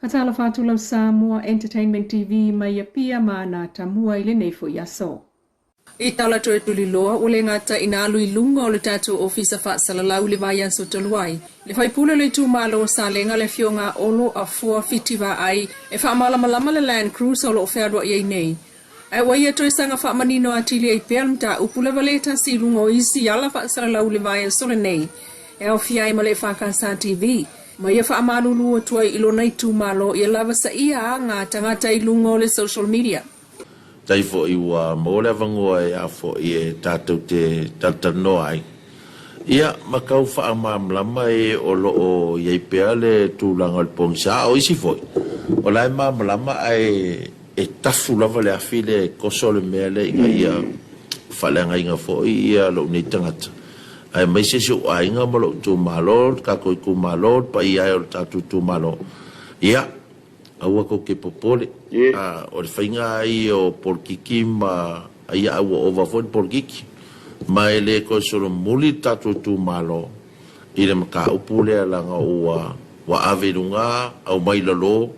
Faatalofa atu lau Samoa Entertainment TV mai Apia ma Natamua i lenei foi aso. I tala toe tuliloa, ua le gata ina alu i luga o le tatou Ofisa Faasalalau i le vaiaso talu ai, le faipule o le itumalo o Salega le Afioga a Olo Afoa Fiti Vaai e faamalamalama le Land Cruiser o lo o fealuai ai nei. Ae ua ia toe saga faamanino atili ai pea le mataupu lava le tasi i luga o isi ala faasalalau i le vaiaso lenei e aofia ai ma le EFKS TV ma ia faamalulu atu ai i lona itumalo ia lava saia aga a tagata i luga o le social media. Tai foi ua maua le avanoa e a foi e tatou te talatalanoa ai. Ia, ma tau faamalamalama e o lo o i ai pea le tulaga o le pogisa. O isi foi, o la e malamalama ae e tafu lava le afi le koso le mea lea ina ia faaleagaina foi ia lou nei tagata, aemaise si ou aiga ma lou itumalo, le tatou itumalo, le paia e o le tatou itumalo. Ia, Aua tou te popole. O le faiga lava ia o polokiki ma ia a ua ova foi le polokiki. Ma e le toe solomuli le tatou itumalo i le mataupu lea leaga ua ua ave i luga aumai i lalo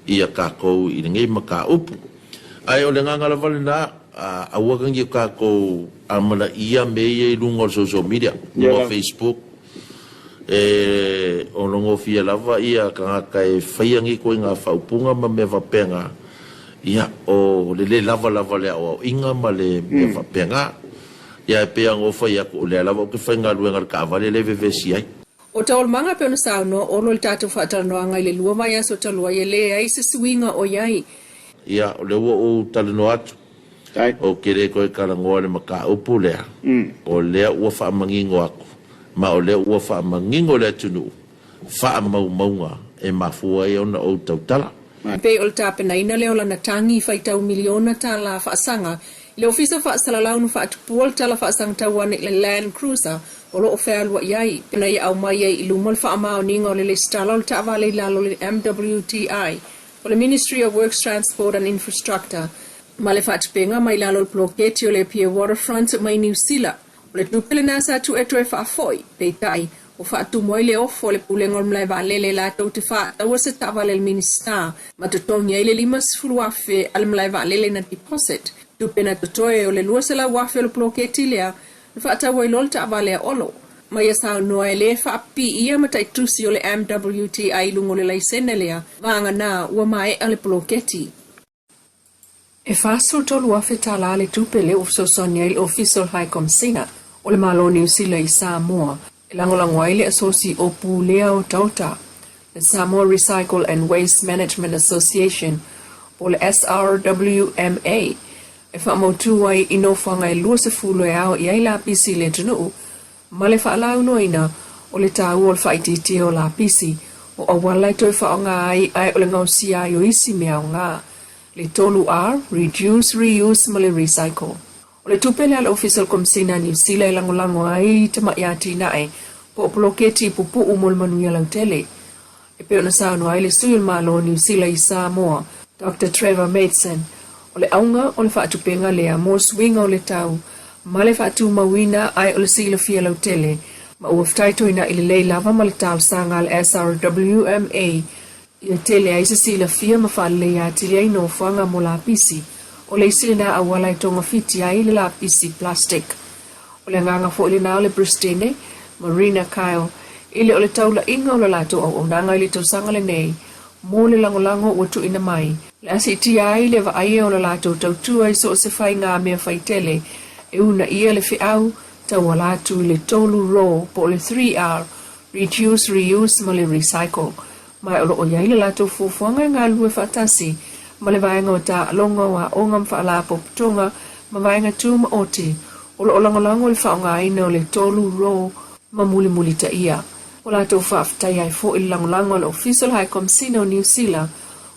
ia tatou i lenei mataupu. Ae o le agaga lava lena, aua ka ni o tatou amanaia mea ia i luga o le social media, luga o Facebook. E onogofie lava ia tagata e faia nei ituaiga faaupuga ma mea faapena, ia, o le le lava lava o le aoaoina ma le mea faapena. Ia, e pei lava ona ou fai atu, o lea lava ou te faigaluega i le taavale lea e vevesi ai. O taualumaga e pei ona saunoa Olo i le tatou faatalanoaga i le lua vaiaso talu ai e leai se suiga o i ai. Ia, o lea ua ou talanoa atu, Ou te le toe talanoa i le mataupu lea, o lea ua faamanino atu, ma o lea ua faamanino le atunuu faamaumauga e mafua ai ona ou tautala. E pei o le tapenaina lea o lana tagi faitau miliona tala faasaga i le Ofisa Faasalalau na faatupua le tala faasaga tauane i le Land Cruiser o lo o fealuai ai, ina ia aumai ai i luma le faamaoniga o le lesitala o le taavale i lalo o le MWTI o le Ministry of Works Transport and Infrastructure ma le faatupega mai lalo o le poloketi o le Apia Waterfront mai Niu Sila. O le tupe lena sa tuu e toe faafoi, peitai, ua faatumu ai le ofo a le Pulega o le Malae Vaalele latou te faataua se taavale a le Minisita ma totogi ai le $50,000 a le Malae Vaalele na deposit, tupe na totoe o le $200,000 o le poloketi lea na faatau ai loa le taavale a Olo. Ma ia saunoa e le faapipiia ma taitusi o le MWTI i luga o le laisene lea, vagana ua maea le poloketi. E $43,000 tala le tupe lea ua fesoasoani ai le Ofisa o le High Komisina o le Malo o Niu Sila i Samoa e lagolago ai le Asosi o Pulea Otaota, le Samoa Recycle and Waste Management Association po o le SRWMA, e faamautu ai i nofoaga e 20 e ao i ai lapisi i le atunuu ma le faalauiloaina o le taua o le faaitiitia o lapisi o auala e toe faaaoga ai ae o le gaosia ai o isi mea aoga, le 3R, Reduce, Reuse ma le Recycle. O le tupe lea a le Ofisa o le Komisina a Niu Sila e lagolago ai i tamai atinae po o poloketi pupuu mo le manuia lautele. E pei ona saunoa ai le sui o le Malo o Niu Sila i Samoa, Doctor Trevor Maddison, o le auga o le faatupega lea mo suiga o le tau ma le faatumauina ae o le silafia lautele ma ua fetaitoina'i lelei lava ma le talosaga a le SRWMA ia tele ai se silafia ma faaleleia atili ai nofoaga mo lapisi. O le isi lena auala e togafiti ai le lapisi plastic. O le agaga foi lena o le Peresetene, Marina Kyle, e le o le taulaiga o le latou auaunaga i le tausaga lenei mo le lagolago ua tuuina mai, le a siitia ai le vaaia o le latou tautua i so o se faiga mea faitele e uunaia le feau tauala atu i le tolu ro po o le 3R, Reduce, Reuse ma le Recycle, ma o lo o i ai le latou fuafuaga e galulue faatasi ma le Vaega o Taaloga o Aoga ma Faalapotopotoga ma Vaega Tumaoti o lo o lagolago i le faaaogaina o le tolu ro ma mulimulitaia. Ua latou faafetai ai foi i le lagolago a le Ofisa o le High Komisina o Niu Sila,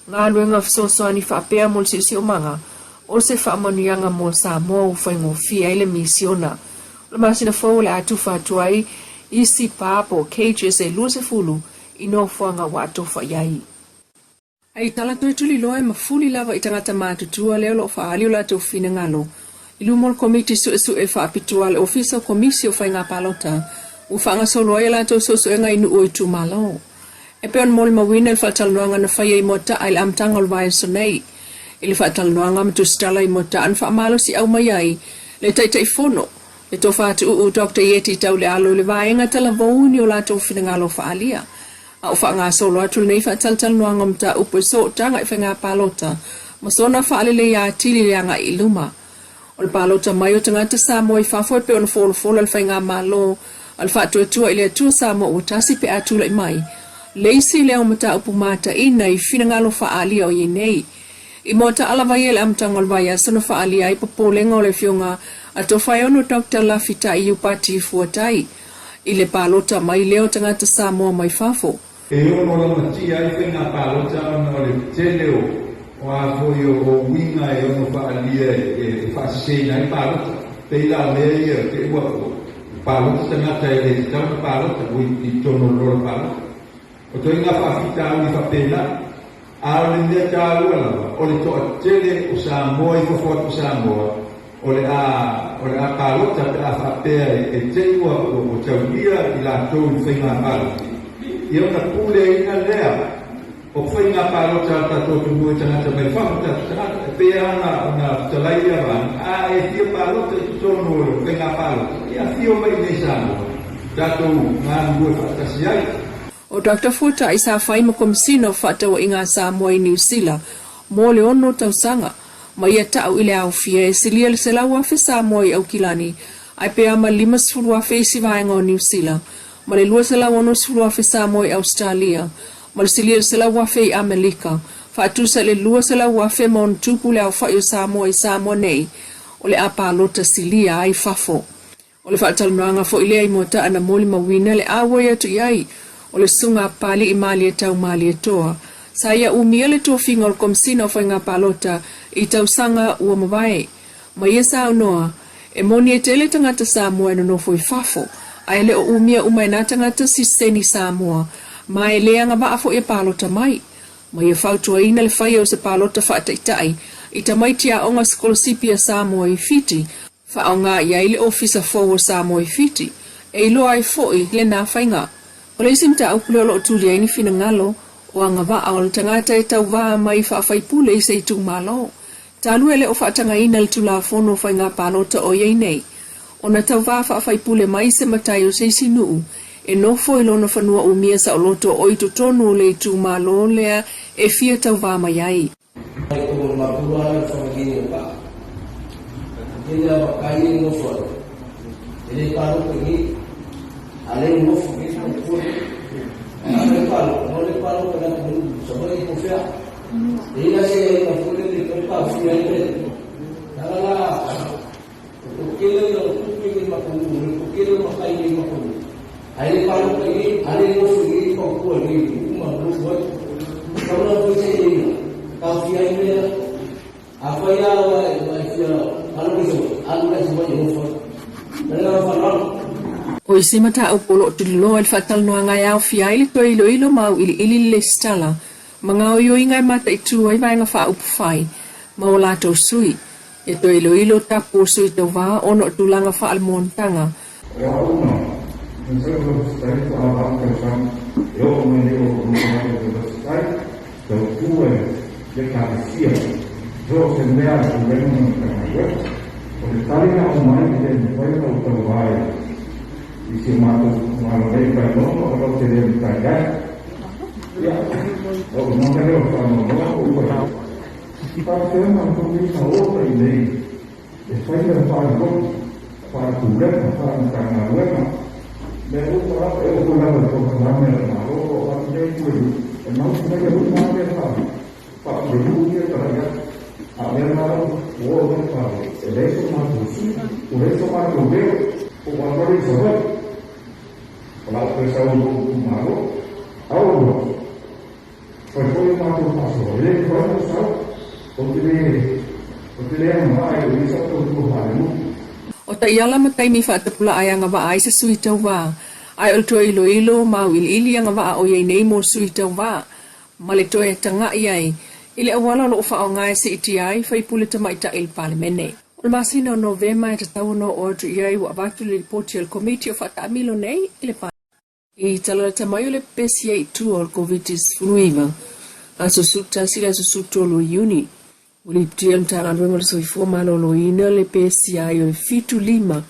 galuega fesoasoani faapea mo le siosiomaga o se faamanuiaga mo Samoa ua faigofie ai le misiona. O le masina fou o le a tufa atu ai isi pa po o cages e 20 i nofoaga ua atofa i ai. A i tala toe tuliloa e mafuli lava i tagata matutua lea o lo o faaali o latou finagalo i luma o le Komiti Suesue Faapitoa a le Ofisa o Komisi o Faiga Palota ua faagasolo ai a latou suesuega i nuu o itumalo. E pei ona molimauina i le faatalanoaga na faia i Moataa i le amataga o le vaiaso nei. I le faatalanoaga ma tusitala i Moataa na faamalosiau mai ai le Taitaifono, le Tofa Tuuu Doctor Ieti Taulealo i le vaega talavou i ni o latou finagalo faaalia. A o faagasolo atu lenei faatalatalanoaga o mataupu e sootaga i faiga palota ma sona faaleleia atili i le agai i luma. O le palota mai o tagata Samoa i fafo e pei ona folafola le Faigamalo a le Faatuatua i le Atua Samoa ua Tasi pe a tulai mai le isi lea o mataupu mataina i finagalo faaalia o i ai nei. I Moataala lava ia i le amataga o le vaiaso na faaalia ai popolega o le Afioga a Tofaeono Doctor Lafitai Iupati Fuatai i le palota mai lea o tagata Samoa mai fafo. E ono lamatia ai faiga palota ona o le tele o o a foi o o uiga e ono faaalia e faaseseina ai palota. Pei la o mea ia te ua ua palota tagata e le tatau ona palota ua i totonu o le lola palota. O toiga faafitauli faapena. A o le mea taua lava, o le toatele o Samoa i fafo atu i Samoa, o le a o le a palota pe a faapea e te i ua ua taulia i latou i le faiga palota, ia ona puleaina lea o faiga palota a le tatou atunuu e tagata mai fafo tatou tagata. E pei lava ona ona fetalai ia vaega, a e fia palota i totonu o le faiga palota, ia afio mai i inei i Samoa, tatou galulue faatasi ai. O Doctor Fuatai sa fai ma Komesina o Fefaatauaiga a Samoa i Niu Sila mo le ono tausaga, ma ia ta'u i le aofia e silia le 100,000 Samoa i Aukilani, ae pea ma le 50,000 isi vaega o Niu Sila, ma le 260,000 Samoa i Ausetalia, ma le silia le 100,000 i Amelika, faatusa i le 200,000 ma ona tupu le aofa'i o Samoa i Samoa nei, o le a palota silia ai fafo. O le faatalanoaga foi lea i Moataa na molimauina le auai atu i ai o le Susuga a Papali'i Malietau Malietoa, sa ia umia le tofiga o le Komesina o Faiga Palota i tausaga ua mavae. Ma ia saunoa, e moni e tele tagata Samoa e nonofo i fafo, ae le o umia uma e nā tagata siseni Samoa, ma e le agavaa foi e palota mai. Ma ia fautuaina le faia o se palota faataitai i tamaiti aoga sikolasipi a Samoa i Fiti, Faaaoga i ai le Ofisa Fou o Samoa i Fiti, e iloa ai foi lena faiga. O le isi mataupu lea o lo o tuli ai ni finagalo o agavaa o le tagata e tauva mai faafaipule i se itumalo, talu e le o faatagaina le Tulafono o Faiga Palota o i ai nei, ona tauva faafaipule mai se matai o se isi nuu e nofo i lona fanua umia saoloto o i totonu o le itumalo lea e fia tauva mai ai. Ai ko matua le whakakini o paa. Tele a wakai e nofo ai. E le palo ke ni. A le nofo ke ni ko. A le palo, no le palo ka na ko sa ba ko fea. E ila se e na fule le ko pa fi ai le. Na la ko kele no ku ke ni ma ko ko kele ma kai ni ma ko. Ai le palo ke ni, a le nofo ni ko ko ni ku ma nofo ai. Ka na ko se ni. Ka fi ai le. A fa ya wa wa fia alu ke so alu ke so ni nofo. Na la fa la. O isi mataupu o lo o tuliloa i le faatalanoaga e aofia ai le toe iloilo ma auiliili le lesitala ma gaoioiga e mataitu ai vaega faaupufai ma o latou sui. E toe iloilo tapu o sui tauva ona o tulaga faalemoantaga. O au na, me sau lau fetai faalau tausaga e oo mai nei o lou mai o lau fetai, tautua i le Ekalesia, so o se mea a le Pulega ma le Matagaluega. O le tali na aumai e le mafai ona ou tauva i si o matou itumalo nei i Vaimono o lau te le matai ai. Ia, o ou maka lea o le faanoanoa o ua Faapea matou nei na ola i nei e fai le faailoto, faatulega, faamatagaluega, mea uma lava e oo lava i polokalame a le Malo o lo o avatu nei i e mausi mai a uma lava mea faapulenuu ia e talai atu. A o lea la ua oo mai le e leai so matou sui, ua leai so matou leo, po o ua alu i Savaii. O le a ou toe sau i lou itumalo, a o lua. Fai foi o matou faasoa, e le mafai ona sau, ou te le, ou te le agavaa e ui sau tautua faalenuu. O taiala ma taimi faatapulaa e agavaa ai se sui tauva, ae o le toe iloilo ma auiliili agavaa o i ai nei mo sui tauva, ma le toe taga'i ai i le auala o lo o faaaoga e siitia ai faipule tamaitai i le Palemene. O le masina o Novema e tatau ona oo atu i ai ua avatu le lipoti a le Komiti o Faataamilo nei i le Palemene. I talalata mai o le pepesi ai i tua o le Koviti-19, aso 11 i le aso 13 o Iuni, ua lipotia e le Matagaluega o le Soifua Maloloina le pesia ai o le 7 lima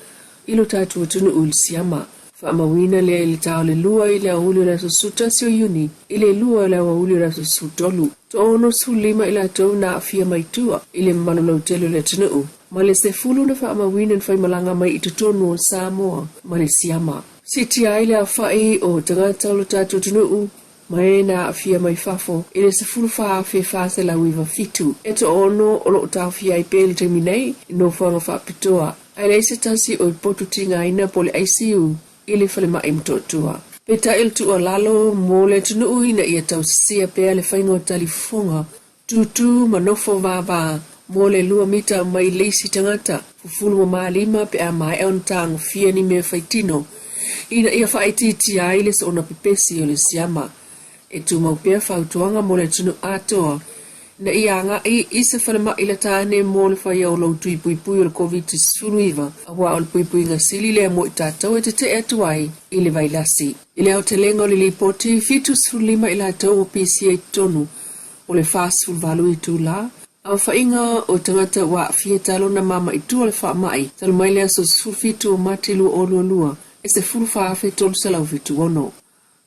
i lo tatou atunuu i le siama. Faamauina lea i le ta o le 2 i le aoauli o le aso 11 o Iuni i le 2 i le aoauli o le aso 13. 65 i latou na aafia mai tua i le mamalu lautele o le atunuu, ma le 10 na faamauina na faimalaga mai i totonu o Samoa ma le siama. Siitia ai le aofai o tagata o lo tatou atunuu ma e na aafia mai fafo i le 14,497. E toaono o lo o taofia ai pea i le taimi nei i nofoaga faapitoa, ae leai se tasi o i potu tigaina po o le ICU i le falemai i Motootua. Peitai o le tuualalo mo le atunuu ina ia tausisia pea le faiga o talifofoga, tūtū ma nofo vāvā mo le lua mita mai le isi tagata, fufulu mamalima pe a maea ona tagofia ni mea faitino ina ia faaitiitia ai le soona pepesi o le siama. E tumau pea fautuaga mo le atunuu atoa ina ia agai i se falemai latane mo le faia o lou tui puipui o le Koviti-19, aua o le puipuiga sili lea mo i tatou e tetee atu ai i le vailasi. I le aotelega o le Lipoti, 75 i latou ua pisia i totonu o le 48 itula, aofaiga o tagata ua aafia talu ona mamaitua o le faamai talu mai le aso 17 o Mati 2022, e 14,376.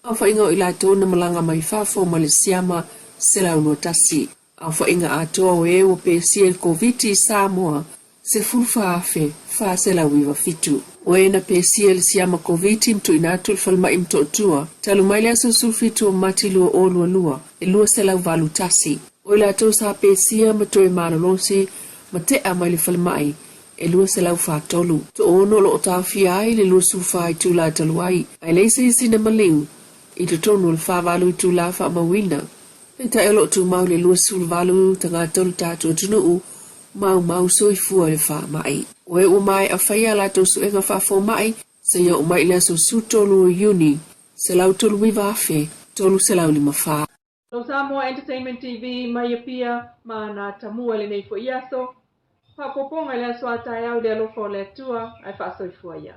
Aofaiga o i latou na malaga mai fafo ma le siama 121. Aofaiga atoa o e ua pesia i le Koviti i Samoa, 14,497. O e na pesia i le siama Koviti ma tuuina atu i le falemai i Motootua talu mai le aso 17 o Mati 2022, e 281. O i latou sa pesia ma toe malolosi ma tea mai le falemai, e 243. Toaono o lo o taofia ai le 24 itula talu ai, ae leai se isi na maliu i totonu o le 48 itula faamauina. Peitai o lo o tumau le 28 tagata o le tatou atunuu maumau soifua i le faamai. O e ua maea faia a latou suega faafomai seia oo mai i le aso 13 o Iuni 139,354. Lo Samoa Entertainment TV mai Apia ma ana tamua i lenei foi aso. Faaopoopoga i le aso a taeao i le alofa o le Atua ae faasoifua ia.